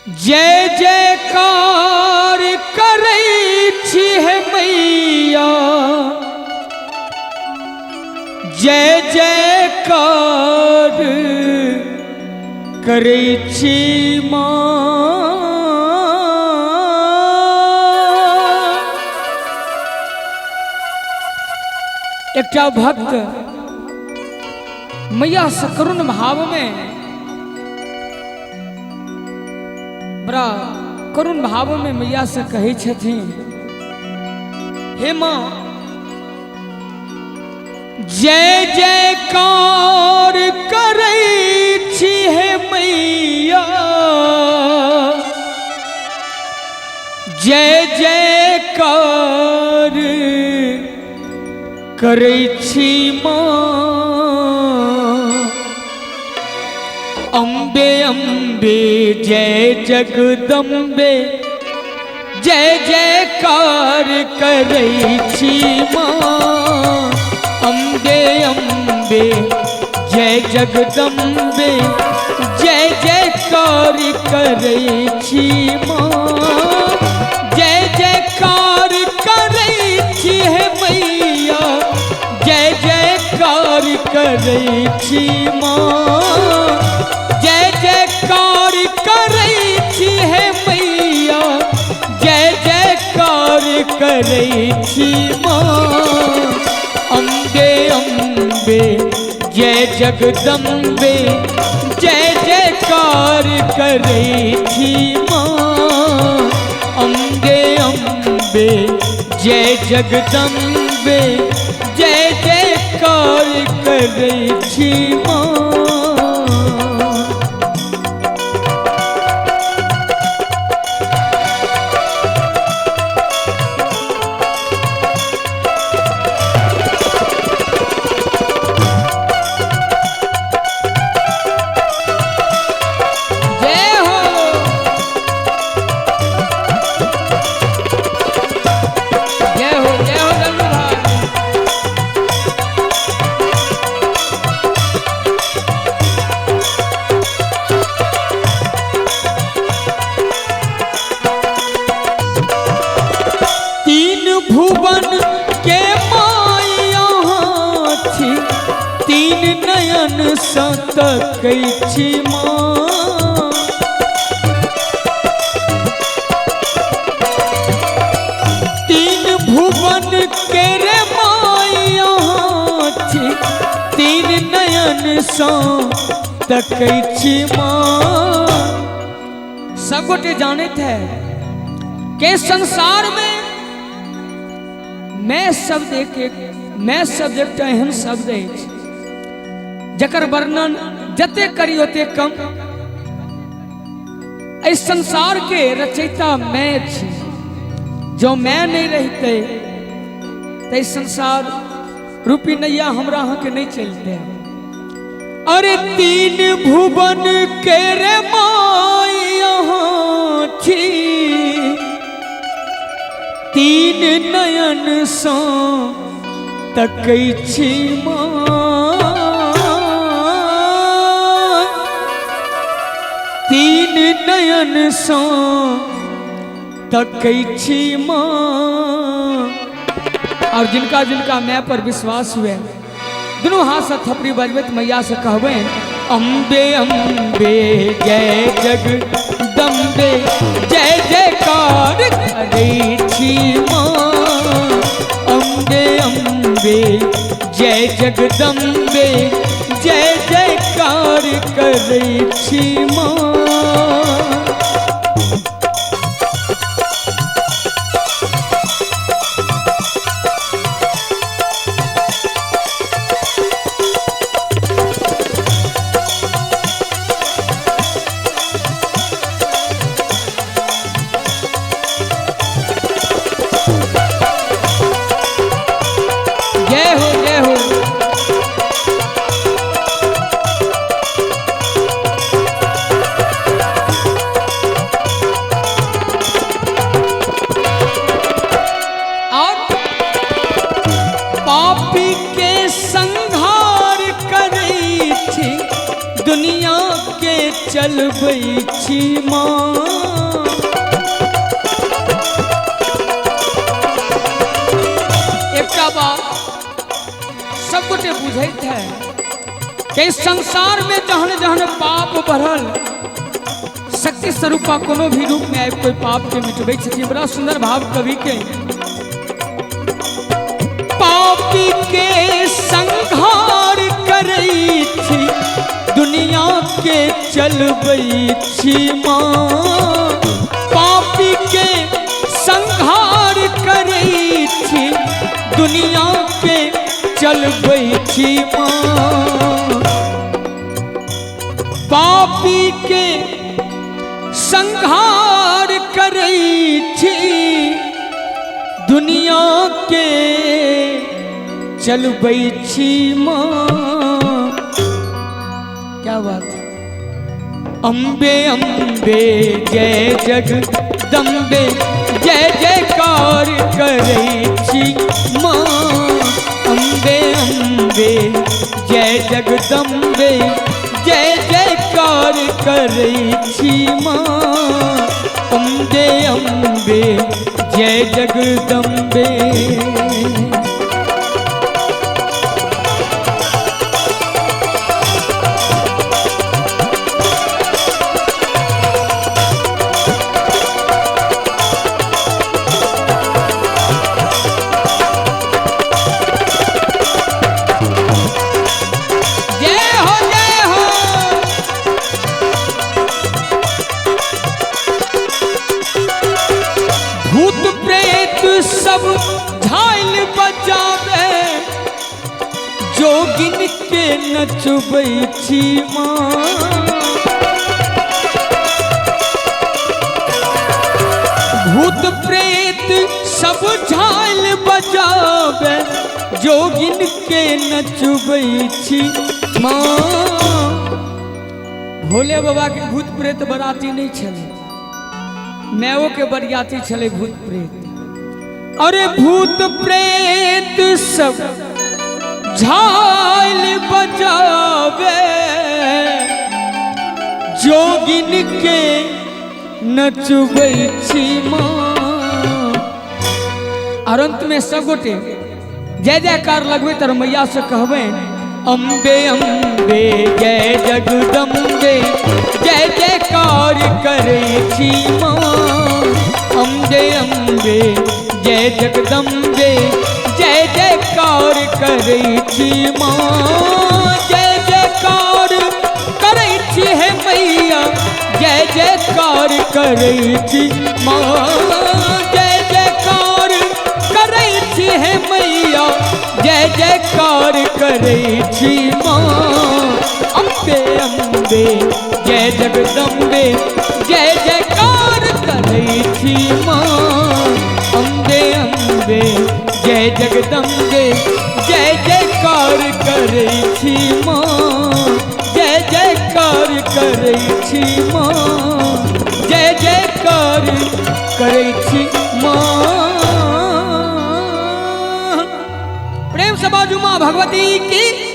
जय जयकार करै छी हे मैया, जय जयकार करै छी माँ। एकटा भक्त मैया से करुण भाव में, बड़ा करुण भाव में मैया से कहै छथिन, हे माँ, जय जयकार करै छी हे मैया, जय जयकार करै छी माँ। अम्बे अम्बे जय जगदम्बे, जय जयकार करै छी माँ। अम्बे अम्बे जय जगदम्बे, जय जयकार करै छी माँ। जय जयकार करै छी हे मैया, जय जयकार करै छी माँ। जय जयकार करै छी हे मैया, जय जयकार करै छी माँ। अम्बे अम्बे जय जगदम्बे, जय जयकार करै छी माँ। अम्बे अम्बे जय जगदम्बे, जय जयकार करै छी माँ। जय हो, जय हो, जय हो लल्लू भाई। तीन भुवन के माई अहाँ छी, तीन नयन सँ तकै छी माँ। तीन भुवन के रे माई अहाँ छी, तीन नयन सँ तकै छी माँ। सब गोटे जानैत है के संसार में मैं शब्द एक मैं शब्द एकटा एहन शब्द अछि जकर वर्णन जते करी ओते कम। एहि संसार के रचयिता मैं छी, जो मैं नहीं रहिते तो एहि संसार रूपी नैया हमरा अहाँके नहीं चलते। अरे तीन भुवन के रे माई अहाँ छी, तीन नयन सँ तकै छी माँ। तीन नयन सँ तकै छी माँ। और जिनका जिनका मैं पर विश्वास हुए, दुनू हाथ से थपड़ी बजबैत मैया से कहबै, अम्बे अम्बे जय जगदम्बे, जय जयकार करै छी माँ। अम्बे अम्बे जय जगदम्बे, जय जयकार करै छी माँ। जय हो, जय हो। माँ। एकटा बात सब गोटे बुझैत है कि संसार में जहन जहन पाप बढ़ल, शक्ति स्वरूपा कोनो भी रूप में आबि कोई पाप के मिटबै छथिन। बड़ा सुंदर भाव कवि के, पापी के संहार करै छी, दुनिया के चलबै छी माँ। पापी के संहार करै छी, दुनिया के चलबै छी माँ। पापी के संहार करै छी, दुनिया के चलबै छी माँ। क्या बात है। अम्बे अम्बे जय जगदम्बे, जय जयकार करै छी माँ। अम्बे अम्बे जय जगदम्बे, जय जयकार करै छी माँ। अम्बे अम्बे जय जगदम्बे। जय हो जय हो। भूत प्रेत सब झाल बजावे, जोगिन के नचबै छी माँ। भूत प्रेत सब झाल बजावे, जोगिन के नचबै छी माँ। भोले बाबा के भूत प्रेत बराती नहीं छलै, मैओ के बरियाती छलै भूत प्रेत। अरे भूत प्रेत सब झाल बजावे, जोगिन के नचबै छी माँ। और अंत में सब गोटे जय जयकार लगबै तर मैया से कहबै, अम्बे अम्बे जय जगदम्बे, जय जयकार करै छी माँ। अम्बे अम्बे जय जगदम्बे, जय जयकार करै छी माँ। जय जयकार करै छी हे मैया, जय जयकार करै छी माँ। जय जयकार करै छी हे मैया, जय जयकार करै छी माँ। अम्बे अम्बे जय जगदम्बे, जय जयकार करै छी माँ। अम्बे अम्बे जय जगदम्बे, जय जयकार करै छी माँ। जय जयकार करै छी माँ, जय जयकार करै छी माँ। प्रेम से बाजू माँ भगवती की।